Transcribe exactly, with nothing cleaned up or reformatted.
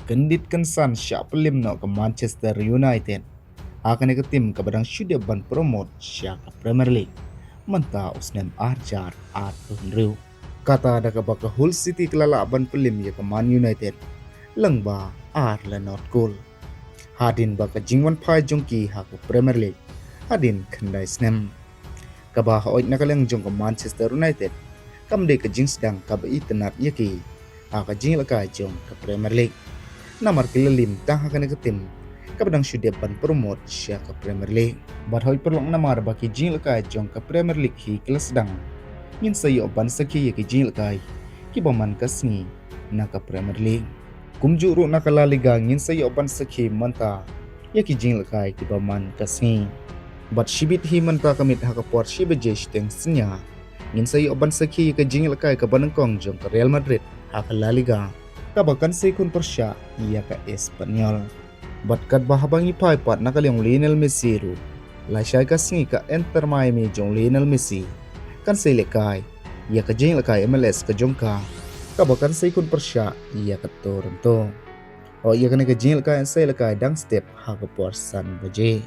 Kyndit kynsan shah pynlip noh ka Manchester United ha kane ka tim kaba dang shu dep ban promote sha ka Premier League mynta u snem ar hajar arphew hynriew. Kata da kaba ka Hull City ka la lah ban pynlip ïa ka Man United lyngba ar la nod kol, hadien ba ka jingwan phai jong ki ha ka Premier League hadien khyndai snem. Kaba hooid na ka liang jong ka Manchester United kam dei ka jingsdang kaba itynnad ïa ki ha ka jingïalehkai jong ka Premier League, namar ki la lip tang ha kane ka tim kaba dang shu dep ban promote sha ka Premier League. Bad hooid paralok, namar ba ki jingïalehkai jong ka Premier League hi ki la sdang, ngin sa ïoh ban sakhi ïa ki jingïalehkai kiba man ka sngi na ka Premier League. Kumjuh ruh na ka La Liga ngin sa ïoh ban sakhi mynta ïa ki jingïalehkai kiba man ka sngi. Bad shibit hi mynta ka miet ha ka por shi baje shiteng synñia, ngin sa ïoh ban sakhi ïa ka jingïalehkai kaba nyngkong jong ka Real Madrid ha ka La Liga, kaba kan sa ïakhun pyrshah ïa ka Espanyol. Bad katba haba ngi phai pat na ka liang u Lionel Messi ruh, lashai ka sngi ka Inter Miami jong u Lionel Messi kan sa ïalehkai ïa ka jingïalehkai M L S ka jong ka, kaba kan sa ïakhun pyrshah ïa ka Toronto. Hooid, ïa kane ka jingïalehkai kan sa ïalehkai dang step ha ka por san baje.